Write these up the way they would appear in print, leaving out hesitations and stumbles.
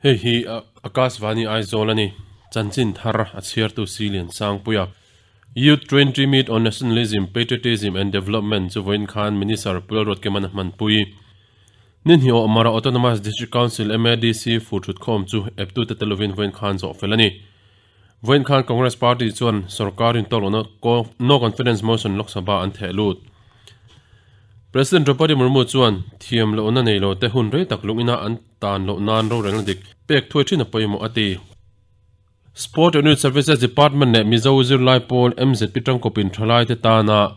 Hei hi Akashvani Aizawl a ni. Chanchin thar a chhiartu Silian Sangpuia. Youth Twenty Meet on Nationalism, Patriotism and Development chu vawiin khan Minister Pu Lalruatkeman a hmanpui. Ni hnih awh Mara Autonomous District Council, MADC, fur thutkhawm chu eptute tel lovin vawiin khan zawh fel a ni. Vawiin khan Congress Party chuan sorkar intawk lohna No Confidence Motion Lok Sabha an theh lut. President Draupadi Murmu chuan thiam lohna nei lo te hun rei tak lungina an tan loh nan rorelna dik pek thuai thin a pawimawh a ti. Sport and Youth Services Department leh Mizo zirlai pawl MZP tangkawpin thalaite tana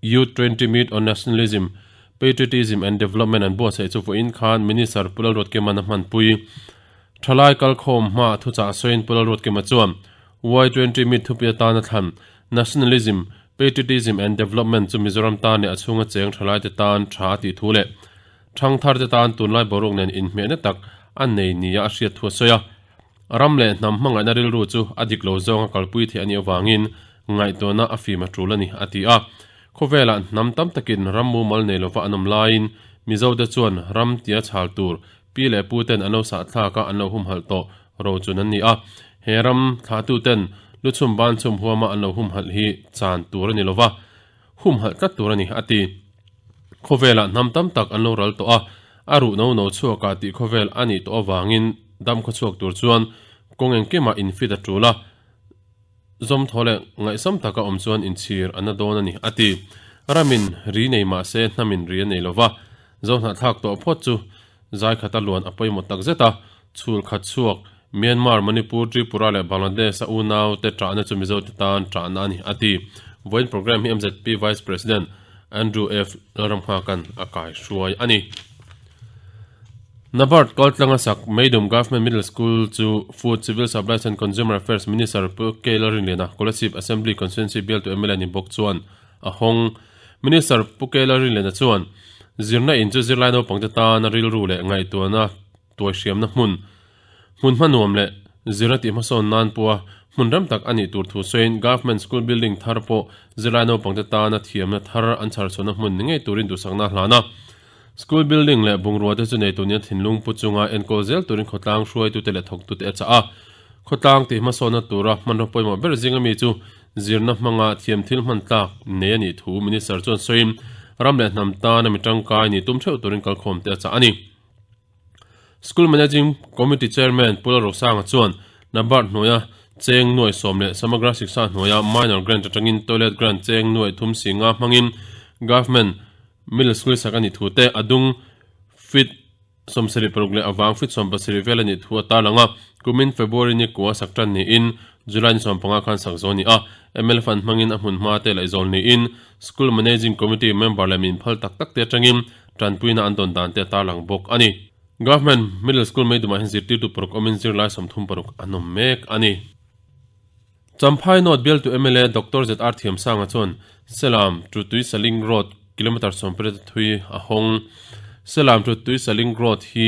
Youth 20 Meet on Nationalism, Patriotism and Development an buatsaih chu vawiin khan Minister Pu Lalruatkima'n a hmanpui. Thalai kalkhawm hmaah thuchah sawiin Pu Lalruatkima chuan Y20 Meet thupi atana thlan Nationalism, Patriotism and Development chu Mizoram tan leh a chhunga cheng thalaite tan tha a tih thu leh thangtharte tan tunlai boruak nen inhmehna tak a nei nia a hriat thu a sawi a. Ram leh hnam hmangaihna rilru chu a dik lo zawnga kalpui theih a nih avangin ngaihtuahna a fim a tul a ni, a ti a. Khawvelah hnam tam takin ram mumal nei lova an awm laiin Mizote chuan ram tia chhal tur pi leh pu ten an lo sahthlak a an lo humhalh tawh rochun an ni a. He ram thlahtu ten lu chhum ban chhum huama an lo humhalh hi chan tur a ni lova, humhalh tlat tur a ni, a ti. Khawvelah hnam tam tak an lo ral tawh a, a ruh no no chhuakah tih khawvel a nih tawh avangin dam khawchhuak tur chuan kawng engkimah infit a tul a, zawmthaw leh ngaihsam taka awm chuan inchhir a na dawn a ni, a ti. Ramin ri nei mah se hnamin ri a nei lo va, zohnahthlak tawh phawt chu zai khata luan a pawimawh tak zet a, chhul khat chhuak Myanmar, Manipur, Tripura leh Bangladesh a unaute ṭahna chu Mizote tan ṭahna a ni, a ti. Vawiin programme hi MZP Vice President Andrew F. Lalramnghakan a kaihruai a ni. NABARD kaltlanga sak Meidum Government Middle School chu Food, Civil Supplies and Consumer Affairs Minister Pu K. Lalrinliana, Kolasib Assembly Constituency bialtu mla ni bawk chuan a hawng. Minister Pu K. Lalrinliana chuan zirna in chu zirlai naupangte tana rilru leh ngaihtuahna tuaihriamna hmun, hmun hma nuam leh zirna tih hmasawn nan pawha hmun rem tak a nih tur thu sawiin Government School Building thar pawh zirlai naupangte tana thiamna thar an chhar chhuahna hmun ni ngei turin duhsakna a hlan a. School Building leh bungrua te chu neitu nia thinlung pu chunga enkawl zel turin khawtlang hruaitute leh thawktute a chah a. Khawtlang tih hmasawnna tura hmanraw pawimawh ber zinga mi chu zirna hmanga thiam thil hman tlak nei a nih thu Minister chuan sawiin ram leh hnam tana mi tangkai nih tum theuh turin kalkhawmte a chah a ni. School Managing Committee Chairman Pu Lalrosanga chuan NABARD hnuaia cheng nuai sawm leh Samagra Shiksha hnuaia Minor Grant atangin Toilet Grant cheng nuai thum si nga hmangin Government Middle School sak a nih thu te a dung feet 76 leh avang feet 70 vel a nih thu a tarlang a. Kumin February ni kua sak tan niin July ni 15 khan sak zawh a ni a. MLA fund hmangin a hmun hma te laihzawl niin School Managing Committee member leh min phal tak tak te atangin Tanpuina an dawn dan te a tarlang bawk a ni. Government Middle School Meidumah hian zirtirtu paruk awmin zirlai 36 an awm mek a ni. Champhai North bialtu mla Doctor ZR Thiamsanga chuan Selam to Tuisaling Road kilometre 18 thui a hawng. Selam to Tuisaling Road hi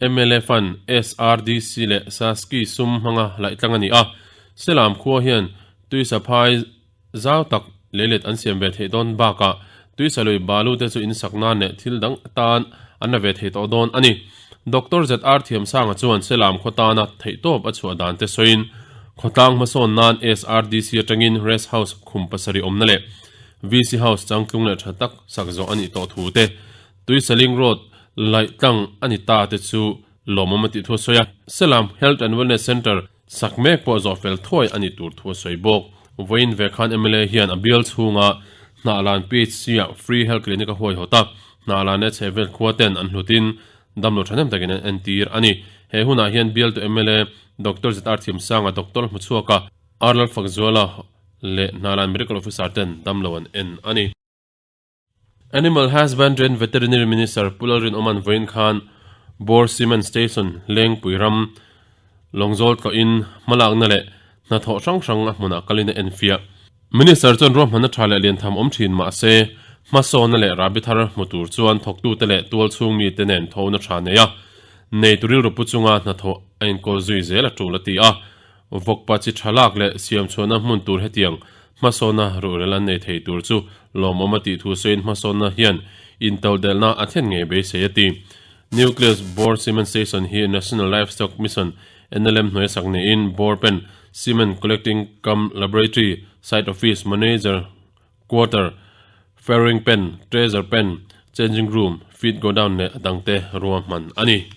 mla Fund, SRDC leh SASCI sum hmanga laih tlang a ni a. Selam khua hian Tuisaphai Zau tak leilet an siam ve theih dawn bakah tuisalui balu te chu insak nan leh thil dang atan an la ve thei tawh dawn a ni. Doctor ZR Thiamsanga chuan Selam khaw tana theihtawp a chhuah dan te sawiin khawtlang hmasawn nan SRDC atangin Rest House khum pasarih awmna leh VC House changtlung leh tha tak sak zawh a nih tawh thu te, Tuisaling Road laih tlang a ni ta te chu lawmawm a tih thu a sawi a. Selam Health and Wellness Centre Sak mek pawh zawh fel thuai a ni tur thu a sawi bawk. Vawiin ve khan mla hian a bial chhunga Hnahlan PHC-ah Free Health Clinic a huaihawt a, Hnahlan leh chhehvel khua ten an hlutin damlo thahnem takin an entir a ni. He hunah hian bialtu mla Doctor ZR Thiamsanga, Doctor Hmuchhuaka, R Lalfakzuala leh Hnahlan Medical Officer ten damlo an en a ni. Animal Husbandry and Veterinary Minister Pu Lalrinawman vawiin khan Bor Cement Station Lengpui ram Lawngzawl tlawhin hmalakna leh hnathawh hrang hrang a hmunah kalin a enfiah. Minister chuan ruahmanna tha leh liantham awm thin mah se, hmasawna leh rahbi thar hmu tur chuan thawktute leh tualchhung mite nen thawhna tha nei a, neitu rilru pu chunga hnathawh a inkawl zui zel a tul a ti a. Vawkpa chi tha lak leh siamchhuahna hmun tur hetiang hmasawnna ruhrel an nei thei tur chu lawmawm a tih thu sawiin hmasawnna hian intawldelhna a thlen ngei beisei a ti. Nucleus Bawr Cement Station hi National Livestock Mission, NLM, hnuaia sak niin Bawr Pen, Cement Collecting Cum Laboratory, Site Office, Manager Quarter, Farrowing Pen, Treasure Pen, Changing Room, Feed Godown leh a dangte ruahman a ni.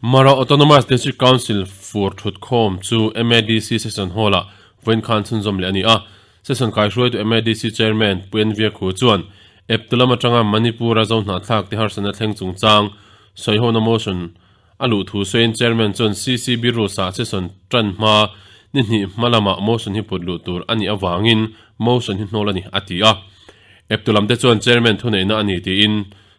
Mara Autonomous District Council fur thutkhawm chu MADC Session Hall-ah vawiin khan chhunzawm leh a ni a. Session kaihruaitu MADC Chairman Pu NV Khu chuan eptu lam atanga Manipur-a zo hnahthlak te harsatna thleng chungchang sawihona motion a luh thu sawiin Chairman chuan CCB rules-ah session tan hma ni hnih hma lamah motion hi put luh tur a nih avangin motion hi hnawl a ni a ti a. Eptu lam te chuan Chairman thuneihna a ni tiin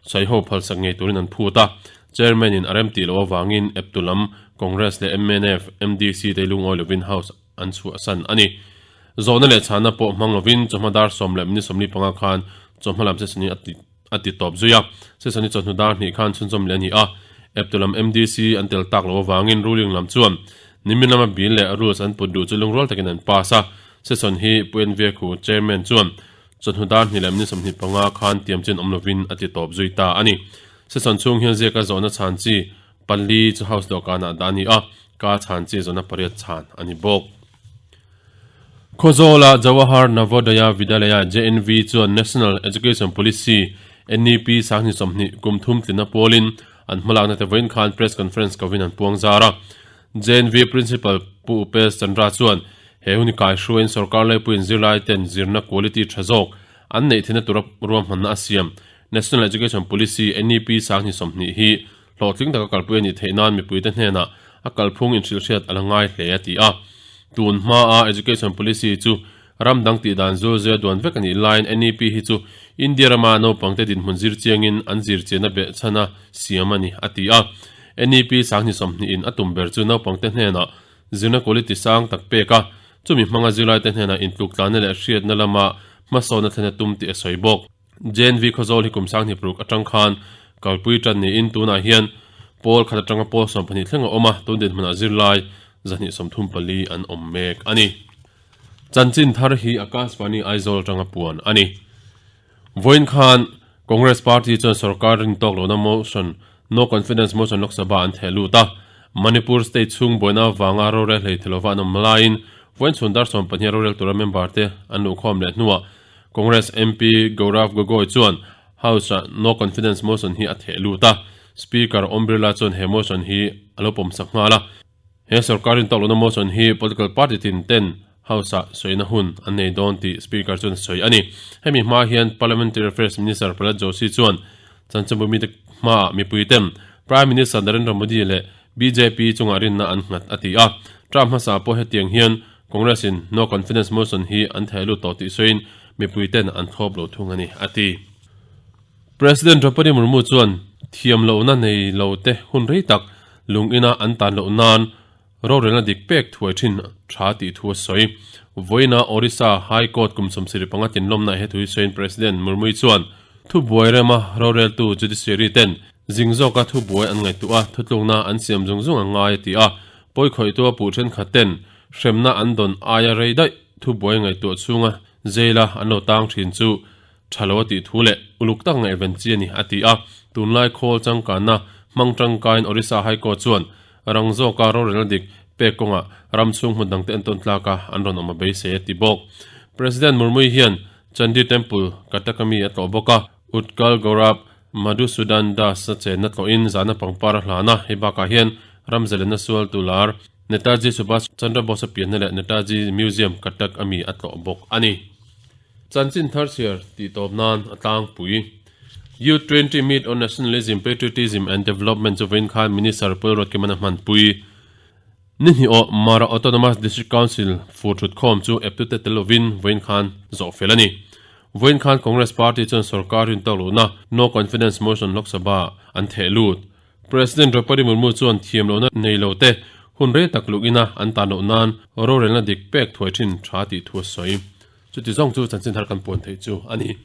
sawiho phalsak ngei turin an phut a. Chairman in a remtih loh avangin eptu lam Congress leh mnf, MDC te lungawi lovin House an chhuahsan a ni. Zawhna leh chhana pawh hmang lovin chawhma dar sawm leh minute 45 khan chawhma lam session hi a ti a ti tawp zui a. Session hi chawhnu dar hnih khan chhunzawm leh a ni a. Eptu lam MDC an tel tak loh avangin ruling lam chuan nimin lama bill leh rules an put duh chu lungrual takin an pass a. Session hi Pu NV Khu, Chairman chuan chawhnu dar hnih leh minute 25 khan tiam chin awm lovin a ti tawp zui ta a ni. Session chhung hian ziaka zawhna chhan chi Pali chu house dawhkanah dah a ni a, ka chhan chi zawhna pariat chhan a ni bawk. Khawzawla Jawahar Navodaya Vidyalaya, JNV, chuan National Education Policy, NEP, sanghnih 20 kum thum tlinna pawlin an hmalakna te vawiin khan press conference kovin an puang zar a. JNV Principal Pu Upesh Chandra chuan he hun hi kaihruaiin sorkar laipuiin zirlai ten zirna quality tha zawk an neih theihna tura ruahmanna a siam National Education Policy, NEP, sanghnih 20 hi Hlawhtling taka kalpui a nih theih nan mipuite hnenah a kalphung inhrilhhriat a la ngai hle a ti a. Tun hmaa Education Policy chu ram dang tih dan zul zia duan vek a nih laiin NEP hi chu India rama naupangte dinhmun zir chiangin an zir chianna behchhana siam a ni a ti a. NEP sanghnih 20 in a tum ber chu naupangte hnenah zirna quality sang tak pek a, chumi hmanga zirlaite hnenah intluktlanna leh hriatna lama hmasawnna thlen a tum tih a sawi bawk. JNV Khawzawl hi kum sanghnih paruk atang khan kalpui tan niin tunah hian pawl khat atanga pawl 12 thleng a awm a, tun dinhmunah zirlai 234 an awm mek a ni. Chanchin thar hi Akashvani Aizawl atanga puan a ni. Vawiin khan Congress Party chuan sorkar rin tawk lohna motion No Confidence Motion Lok Sabha an theh lut a, Manipur state chhung buaina avanga rorel hlei thei lova an awm laiin vawiin chhun dar 12 rorel tura member te an luhkhawm leh hnuah Congress MP Gaurav Gogoi chuan House-ah no confidence motion hi a theh lut a, Speaker Om Birla chuan he motion hi a lo pawmsak nghal a. He sorkar rin tawk lohna motion hi political party tin ten House-ah sawina hun an nei dawn tih Speaker chuan a sawi a ni. Hemi hma hian Parliamentary Affairs Minister Prahlad Joshi chuan chanchinbu mite hmaah mipui ten Prime Minister Narendra Modi leh bjp chungah rinna an nghat a ti a. Term hmasa pawh hetiang hian Congress in no confidence motion hi an theh lut tawh tih sawiin mipui ten an thlawp lo thung a ni, a ti. President Draupadi Murmu chuan thiam lohna nei lo te hun rei tak lung ina an tan loh nan rorelna dik pek thuai thin tha tih thu a sawi. Vawiina Orissa High Court kum 75 tinlawmna he thu hi sawiin President Murmu chuan thubuai rema roreltu judiciary ten zing zawka thubuai an ngaihtuah a, thutlukna an siam zung zung a ngai a ti a. Pawikhawihtu a puh thenkhat ten hremna an dawn aia rei daih thubuai ngaihtuah chhunga jail-a an lo tang thin chu tha lo a tih thu leh uluk tak ngaihven chi a ni a ti a. Tunlai khawl changkanna hmang tangkaiin Orissa High Court chuan rang zawka rorelna dik pek kawngah ram chhung hmun dangte entawn tlaka an rawn awm a beisei a ti bawk. President Murmu hian Chandi Temple, Katakami a tlawh bawk a, Utkal Gaurab Madhusudan Das a chenna tlawhin zahna pangpar a hlan a, hei bakah hian ram zalenna sual tu lar Netaji Subhash Chandra Bose pianna leh Netaji Museum Cuttack a mi a tlawh bawk a ni. Chanchin thar chhiar tih tawp nan a tlangpui. Youth 20 Meet on Nationalism, Patriotism and Development chu vawiin khan Minister Paul Ruatkiman a hmanpui. Ni hnih awh Mara Autonomous District Council fur thutkhawm chu eptute tel lovin vawiin khan zawh fel a ni. Vawiin khan Congress Party chuan sorkar rin tawk lohna No Confidence Motion Lok Sabha an theh lut. President Draupadi Murmu chuan thiam lohna nei lo te hun rei tak luh ina an tan loh nan rorelna dik pek thuai thin tha tih thu a sawi. Chuti zawng chu chanchin thar kan puan theih chu a ni.